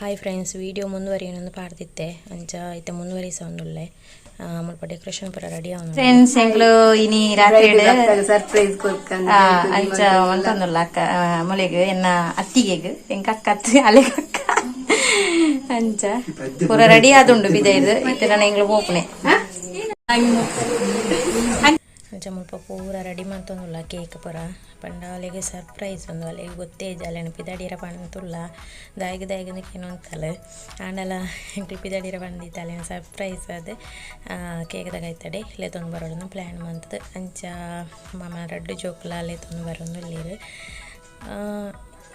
Hi friends, video ಮುಂದುವರಿಯೊಂದು ಪಾಡ್ದಿತ್ತೆ. ಅಂಚ ಇತ್ತೆ ಮುಂದುವರಿಸೊಂದುಲ್ಲೆ. ಮುಲ್ಪ ಡೆಕೋರೇಷನ್ ಪೂರ ರೆಡಿ ಆವೊಂದುಂಡು. ಫ್ರೆಂಡ್ಸ್, ಎಂಕ್ಲು ಇನಿ ರಾತ್ರಿ ಸರ್ಪ್ರೈಸ್ ಕೊರ್ಕಂದ್. ಅಂಚ ಮಂತೊಂದುಲ್ಲ ಅಕ್ಕ ಮೊಲೆಗ್, ಎನ್ನ ಅತ್ತಿಗೆಗ್. ಎಂಕ್ ಅಕ್ಕ ಅತ್ತ್, ಅಲೆಗ್ ಅಕ್ಕ. ಅಂಚ ಪೂರ ರೆಡಿ ಆದುಂಡು ಬಿದೈದು. ಇತ್ತೆ ನನ ಎಂಕ್ಲು ಪೋಪುನೆ. ಅಂಚ ಮುಲ್ಪ ಪೂರ ರೆಡಿ ಮಂತೊಂದುಲ್ಲ ಕೇಕ್ ಪೂರ. ಪಂಡ ಅಲೆಗ್ ಸರ್ಪ್ರೈಸ್ ಉಂದು, ಅಲೆಗ್ ಗೊತ್ತೇ ಇಜ್ಜಿ. ಅಲೆನ ಪಿದಡಿರ ಪಂತುಲ್ಲ, ದಾಯೆಗ್ ದಾಯೆಗ್ ಕೇನೊಂತಲ್. ಆಂಡಲ ಎಂಕ್ಲು ಪಿದಡಿರ ಪಂದಿತ್ತ ಅಲೆನ ಸರ್ಪ್ರೈಸ್ ಅದು ಕೇಕ್ದ ಕೈತಡೆ ಲೆತೊಂದು ಬರೋಡು ಪ್ಲ್ಯಾನ್ ಮಂತುದು. ಅಂಚ ಮಾಮನ ರಡ್ಡ್ ಜೋಕುಲ ಲೆತೊಂದು ಬರೊಂದುಲ್ಲೆರ್.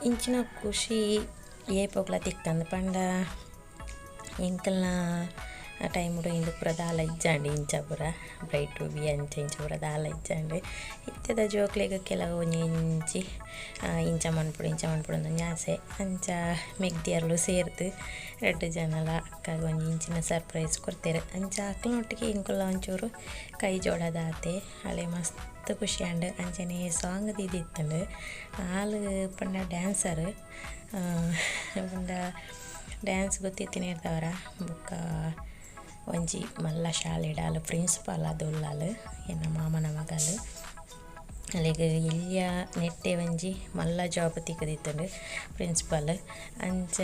ಇಂಚಿನ ಖುಷಿ ಏಪೊಗ್ಲ ತಿಕ್ಕಂದ್. ಪಂಡ ಎಂಕಲ್ನ ಟೈಮುಡು ಇಂದು ಪೂರ ದಾಲ ಇಜ್ಜಾಂಡ್. ಇಂಚ ಪೂರ ಬ್ರೈಡ್ ಟು ಬಿ ಅಂಚ ಇಂಚ ಪೂರ ದಾಲ ಇಜ್ಜಾಂಡ್. ಇತ್ತೆದ ಜೋಕ್ಲೆಗ್ ಕೆಲವು ಒಂಜಿ ಇಂಚಿ ಇಂಚ ಮನ್ಪೊಡು, ಇಂಚ ಮನ್ಪೊಡು ಒಂಜಿ ಆಸೆ. ಅಂಚ ಮೆಗ್ದಿಯರ್ಲು ಸೇರ್ದ್ ರಡ್ಡ್ ಜನಲ ಅಕ್ಕಗ್ ಒಂಜಿ ಇಂಚಿನ ಸರ್ಪ್ರೈಸ್ ಕೊರ್ತೆರ್. ಅಂಚ ಅಕ್ಲ್ನೊಟ್ಟಿಗೆ ಎಂಕುಲ ಒಂಚೂರು ಕೈ ಜೋಡಾದಾತೆ. ಅಲೆ ಮಸ್ತ್ ಖುಷಿ ಆಂಡ್. ಅಂಚನೆ ಸಾಂಗ್ ದೀದಿತ್ತುಂಡು. ಆಲ್ ಪಂಡ ಡ್ಯಾನ್ಸರ್. ಪಂಡ ಡ್ಯಾನ್ಸ್ ಗೊತ್ತಿತ್ತಿನೆಡ್ದವರ ಬೊಕ್ಕ ಒಂಜಿ ಮಲ್ಲ ಶಾಲೆಡ್ ಆಲ್ ಪ್ರಿನ್ಸಿಪಾಲ್ ಆದ್ ಉಲ್ಲಾಲ್. ಎನ್ನ ಮಾಮನ ಮಗಲ್. ಅಲೆಗ್ ಎಲ್ಯ ನೆಟ್ಟೆ ಒಂಜಿ ಮಲ್ಲ ಜಾಬ್ ತಿಕ್ಕುದಿತ್ತುಂಡು, ಪ್ರಿನ್ಸಿಪಾಲ್. ಅಂಚ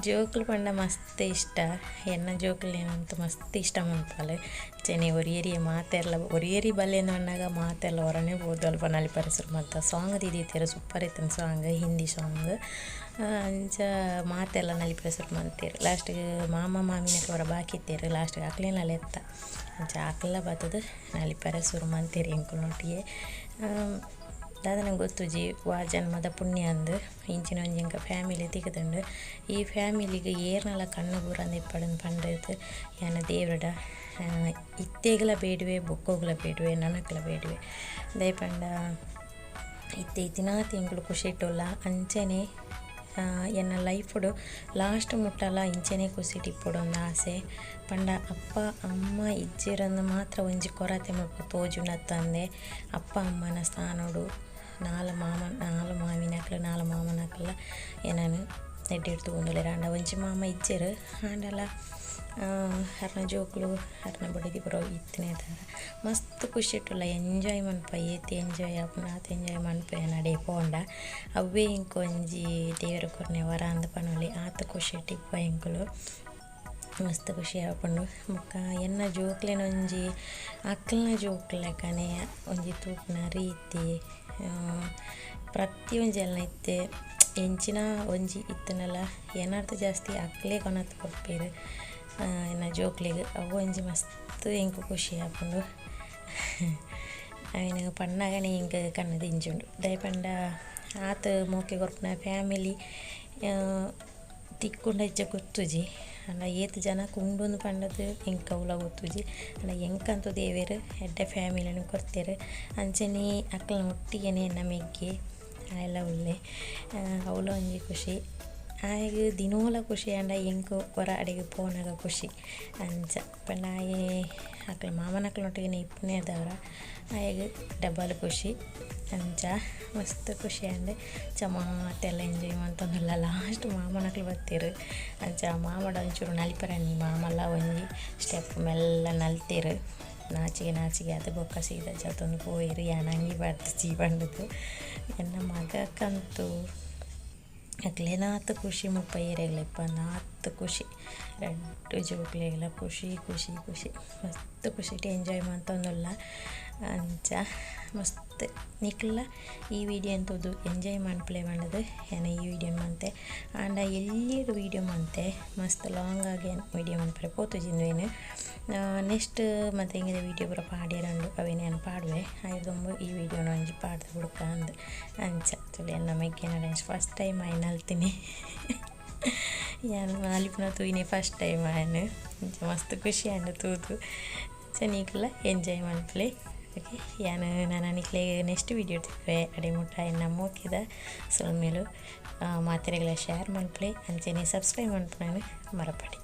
ಜೋಕುಲು ಪಂಡ ಮಸ್ತ್ ಇಷ್ಟ. ಎನ್ನ ಜೋಕುಲೆನಂತೂ ಮಸ್ತ್ ಇಷ್ಟ ಮನ್ಪುವಲ್. ಅಂಚನೆ ಒರಿಯರಿಯೇ ಮಾತೆರ್ಲ ಒರಿಯರಿ ಬಲ್ಲೆಂದ್ ಪನ್ನಗ ಮಾತೆರ್ಲ ಒರನೆ ಪೋದು ಅಲ್ಪ ನಲಿಪರೆ ಸುರು ಮಲ್ತ. ಸಾಂಗ್ ದೀದಿತ್ತೆರ್, ಸೂಪರ್ ಇತ್ತುಂಡು ಸಾಂಗ್, ಹಿಂದಿ ಸಾಂಗ್. ಅಂಚ ಮಾತೆರ್ಲ ನಲಿಪರೆ ಸುರು ಮಲ್ತೆರ್. ಲಾಸ್ಟ್ಗ್ ಮಾಮ ಮಾಮಿನಕ್ಲು ಒರ ಬಾಕಿ ಇತ್ತೆರ್. ಲಾಸ್ಟ್ಗ್ ಅಕ್ಲೆನ್ಲ ಲೆತ್ತ. ಅಂಚ ಅಕ್ಲ ಬತ್ತುದು ನಲಿಪರೆ ಸುರು ಮಲ್ತೆರ್ ಎಂಕಲ್ನೊಟ್ಟಿಗೆ. ದಾದನ ಗೊತ್ತುಜಿ, ವಾ ಜನ್ಮದ ಪುಣ್ಯ ಅಂದ್ ಇಂಚಿನ ಒಂಜಿ ಎಂಕ ಫ್ಯಾಮಿಲಿ ತಿಕ್ಕುದುಂಡು. ಈ ಫ್ಯಾಮಿಲಿಗ್ ಏರ್ನಲ ಕಣ್ಣು ಬೂರಂದೆ ಇಪ್ಪಡಂದ್ ಪಂಡುದು ಯಾನ್ ದೇವರ್ಡ ಇತ್ತೆಗ್ಲ ಬೇಡುವೆ, ಬೊಕ್ಕೊಗ್ಲ ಬೇಡುವೆ, ನನಕ್ಲ ಬೇಡುವೆ. ದಾಯೆ ಪಂಡ ಇತ್ತೆ ಇತ್ತಿನಾತ್ ಎಂಕುಲು ಖುಷಿಟುಲ್ಲ. ಅಂಚನೆ ಎನ್ನ ಲೈಫುಡು ಲಾಸ್ಟ್ ಮುಟ್ಟಲ ಇಂಚನೆ ಖುಷಿಟ್ ಇಪ್ಪೊಡು ಆಸೆ. ಪಂಡ ಅಪ್ಪ ಅಮ್ಮ ಇಜ್ಜೆರಂದ್ ಮಾತ್ರ ಒಂಜಿ ಕೊರತೆ ಮುಲ್ಪ ತೋಜುಂಡತ್ತಂದೆ, ಅಪ್ಪ ಅಮ್ಮನ ಸ್ಥಾನೊಡು ನಾಲ್ ಮಾಮ, ನಾಲ್ ಮಾಮಿನಕ್ಲು, ನಾಲ್ ಮಾಮನಕ್ಲ ಎನನ್ ಎಡ್ಡೆಡ್ ತೂವೊಂದುಲ್ಲೆರ್. ಆಂಡ ಒಂಜಿ ಮಾಮ ಇಜ್ಜೆರ್. ಆಂಡಲ ಅರ್ನ ಜೋಕುಲು, ಅರ್ನ ಬೊಡೆದಿ ಪೂರ ಇತ್ತಿನೆದಾರ ಮಸ್ತ್ ಖುಷಿಟುಲ್ಲ. ಎಂಜಾಯ್ ಮನ್ಪ, ಏತ್ ಎಂಜಾಯ್ ಆಪುಂಡು ಆತ್ ಎಂಜಾಯ್ ಮನ್ಪೆ. ಅಡೆ ಪೋಂಡ ಅವ್ವೇ ಎಂಕ್ ಒಂಜಿ ದೇವೆರ್ ಕೊರ್ನೆ ವರ ಅಂದ್ ಪನೊಲಿ. ಆತ್ ಖುಷಿಟ್ ಇಪ್ಪ ಎಂಕುಲು. ಮಸ್ತ್ ಖುಷಿ ಆಪುಂಡು. ಬೊಕ್ಕ ಎನ್ನ ಜೋಕ್ಲೆನ ಒಂಜಿ ಅಕ್ಲ್ನ ಜೋಕ್ಲೆಕನೆ ಒಂಜಿ ತೂಪುನ ರೀತಿ ಪ್ರತಿ ಒಂಜಿ ಅಲ್ನ ಇತ್ತೆ ಎಂಚಿನ ಒಂಜಿ ಇತ್ತುಂಡಲ ಎನರ್ದ್ ಜಾಸ್ತಿ ಅಕ್ಲೆ ಕೊನತ್ ಕೊರ್ಪೆರ್ ಎನ್ನ ಜೋಕ್ಲೆಗ್. ಅವು ಒಂಜಿ ಮಸ್ತ್ ಎಂಕ್ ಖುಷಿ ಆಪುಂಡು. ಐನ್ ಪನ್ನಗನೆ ಎಂಕ್ ಕಣ್ಣು ದಿಂಜುಂಡು. ದಾಯೆ ಪಂಡ ಆತ್ ಮೋಕೆ ಕೊರ್ಪುನ ಫ್ಯಾಮಿಲಿ ತಿಕ್ಕುಂಡ ಇಜ್ಜ ಗೊತ್ತುಜಿ. ಆಂಡ ಏತ್ ಜನಕ್ ಉಂಡುಂದು ಪಂಡದ್ ಎಂಕ್ ಅವ್ಲ ಗೊತ್ತುಜಿ. ಆಂಡ ಎಂಕಂತೂ ದೇವೆರ್ ಎಡ್ಡೆ ಫ್ಯಾಮಿಲಿನ್ ಕೊರ್ತೆರ್. ಅಂಚನೆ ಅಕ್ಲ್ನ ಒಟ್ಟಿಗೆನೆ ಎನ್ನ ಮೆಗ್ಗೆ ಆಯೆಲ ಉಲ್ಲೆ. ಅವ್ಲ ಒಂಜಿ ಖುಷಿ. ಆಯಗ್ ದಿನೋಲ ಖುಷಿ ಆಂಡ ಎಂಕ್ ಒರ ಅಡೆಗ್ ಪೋನಗ ಖುಷಿ. ಅಂಚ ಪಂಡ ಆಯೆ ಅಕ್ಲ್ ಮಾಮನಕ್ಲ್ನೊಟ್ಟಿಗೆನೆ ಇಪ್ಪುನೆರ್ದಾವರ ಆಯಗ್ ಡಬಲ್ ಖುಷಿ. ಅಂಚ ಮಸ್ತ್ ಖುಷಿ ಆಂಡ್. ಅಂಚ ಮಾತೆಲ್ಲ ಎಂಜಾಯ್ ಮಂತೊಂದುಲ್ಲ. ಲಾಸ್ಟ್ ಮಾಮನಕ್ಲು ಬತ್ತೆರ್. ಅಂಚ ಮಾಮಡ ಒಂಚೂರು ನಲಿಪರೆ ಮಾಮಲ ಒಂಜಿ ಸ್ಟೆಪ್ ಮೆಲ್ಲ ನಲ್ತೆರ್ ನಾಚಿಗೆ ನಾಚಿಗೆ ಆದ್. ಬೊಕ್ಕ ಸೀದಾ ಜತ್ತೊಂದು ಪೋಯೆರ್, ಯಾನ್ ಅಂಗಿ ಪಾಡ್ದಿಜಿ ಪಂಡುದು. ಎನ್ನ ಮಗಕ್ಕಂತೂ ಅಕ್ಲೆನಾತ್ ಖುಷಿ ಮುಲ್ಪ ಏರೆಗ್ಲ ಇಪ್ಪಂದ್, ಆತ್ ಖುಷಿ. ರಡ್ಡ್ ಜೋಕ್ಲೆಗ್ಲ ಖುಷಿ ಖುಷಿ ಖುಷಿ. ಮಸ್ತ್ ಖುಷಿಟ್ ಎಂಜಾಯ್ ಮಂತೊಂದುಲ್ಲ. ಅಂಚ ಮಸ್ತ್ ನಿಕುಲ್ಲ ಈ ವಿಡಿಯೋನ್ ತೂದು ಎಂಜಾಯ್ ಮನ್ಪುಲೆ ಪಂಡುದು ಯಾನ್ ಈ ವಿಡಿಯೋನ್ ಮಂತೆ. ಆಂಡ ಎಲ್ಯಡ್ ವಿಡಿಯೋ ಮಂತೆ, ಮಸ್ತ್ ಲಾಂಗ್ ಆಗಿ ವಿಡಿಯೋ ಮನ್ಪರೆ ಪೋತುಜಿ ಇಂದುವೆನ್. ನೆಕ್ಸ್ಟ್ ಮತ್ತೆ ಇಂಗಿದ ವಿಡಿಯೋ ಪೂರ ಪಾಡ್ಯೆರೆ ಉಂಡು, ಅವೆನ್ ಯಾನ್ ಪಾಡುವೆ. ಐರ್ದ್ ಈ ವಿಡಿಯೋನ ಒಂಜಿ ಪಾಡ್ದ್ ಬುಡ್ಕ ಅಂದ್. ಅಂಚ ತೂಲೆ, ಎನ್ನ ಮೆಗ್ಗೆನ ಡ್ಯಾನ್ಸ್. ಫಸ್ಟ್ ಟೈಮ್ ಆಯೆ ನಲ್ತಿನಿ. ಯಾನ್ ನಲಿಪುನ ತೂಯಿನಿ ಫಸ್ಟ್ ಟೈಮ್ ಆಯನ್. ಅಂಚ ಮಸ್ತ್ ಖುಷಿ ಆಂಡ್ ತೂದು. ಅಂಚ ನಿಕುಲ್ಲ ಎಂಜಾಯ್ ಮನ್ಪುಲೆ. ಓಕೆ, ಯಾನ್ ನನ ನಿಕ್ಲೆ ನೆಕ್ಸ್ಟ್ ವಿಡಿಯೋ ತಿಕ್ಕುವೆ. ಅಡೆ ಮುಟ್ಟ ಎನ್ನ ಮೋಕೆದ ಸೊಲ್ಮೆಲು. ಮಾತೆರೆಗ್ಲ ಶೇರ್ ಮನ್ಪುಲೆ. ಅಂಚನೆ ಸಬ್ಸ್ಕ್ರೈಬ್ ಮನ್ಪುನನ್ ಮರಪಡೆ.